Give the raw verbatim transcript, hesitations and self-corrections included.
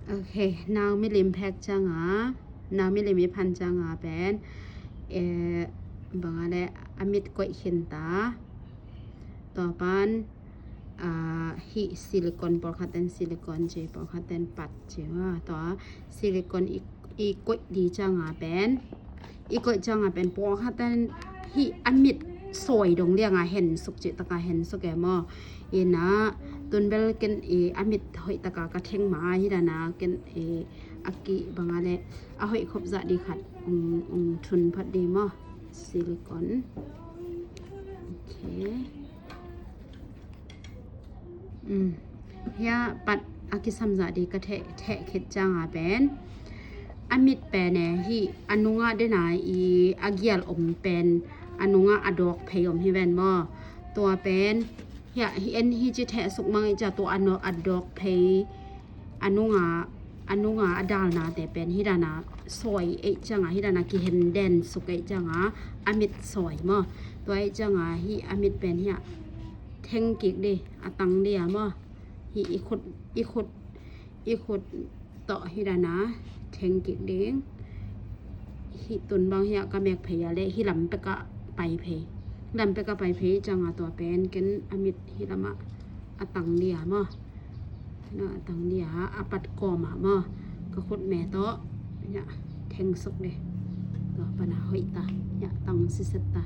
Ok, nau milim phek cianga, nau milim i phan cianga pen, eh, bang a le a mit koih khin ta. Tua pan, ah, hih silicone, pawlkhat ten silicone ci, pawlkhat ten pat ci, ah, tua silicone i, i koih di cianga pen, i koih cianga pen pawlkhat ten hih a mit sawi dong lianga hensuk cih taka hensuk e maw. Ina, tun bel ken i a mit hoih taka ka theng ma, hi dana ken i a ki bang a le a hoih khop zah di khat, um, um, thun phat di maw. Silicone. Ok. Um. Hia pat a kisam zah di ka theh, theh khit cianga pen, a mit pen e, hih a nunga dena i a gial om pen, a nunga a dawk phei om hi ven maw. Tua pen, hia, hi en hi ci theh suk mang i cia tua a no, a dawk phei, a nunga, a nunga a dalnate pen hi dana sawi ei cianga, hi dana kihen den suk ei cianga, a mit sawi maw. Tua ei cianga hih a mit pen hia theng kik di, a tang di a maw. Hih i khut, i khut, i khut tawh hi dana theng kik ding. Hih tun bang hia ka mek phei a le, hi lam peka pai phei. Lam peka pai phei cianga tua pen ken a mit hi lama a tang di a maw. Na a tang di a, a pat kawma maw. Ka khut me tawh, ya, theng suk di. Tua pana hoih ta, ya, tang siset ta.